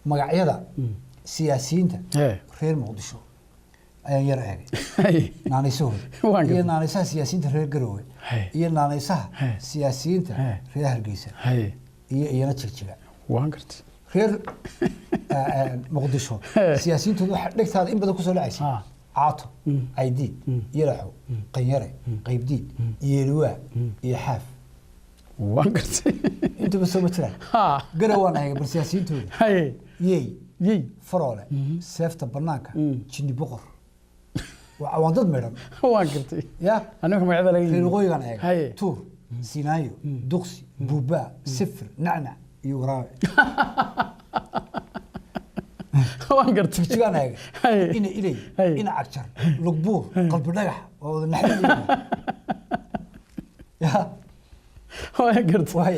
Magacyada siyaasiyiinta Hee. reer Muqdisho ayaan yar eegay, naanaysahooda Waan iyo gartay. naanaysaha siyaasiyiinta reer Garowe iyo naanaysaha siyaasiyiinta reer Hargeysa iyo iyana Jigjiga. Waan gartay. Reer Muqdisho siyaasiyiintooda waxa dhegtaada in badan kusoo dhacaysa Caato, Caydiid, Yalaxo, Qanyare, Qaybdiid, Yeeliwaa iyo Xaaf. Waan gartay. Intuba soo ma jiraan? Garow waan eegay bal siyaasiyiintooda. Yey, Yey. Faroole, Seefta Banaanka, Jinni Boqor. Waa dad midhan. Waan gartay. Ya. Aniga magacyada laga Reer yimi. waqooyigaan eegay. Tuur, Sinaayo, Duqsi, Buubaa, Sifir, Nacnac iyo Waraabe. Waan gartay. Jigjigaan eegay. Ina Iley, ina Cagjar, Lugbuur, Qalbi Dhagax, waa wada naxdin ya. Waan gartay. Waay.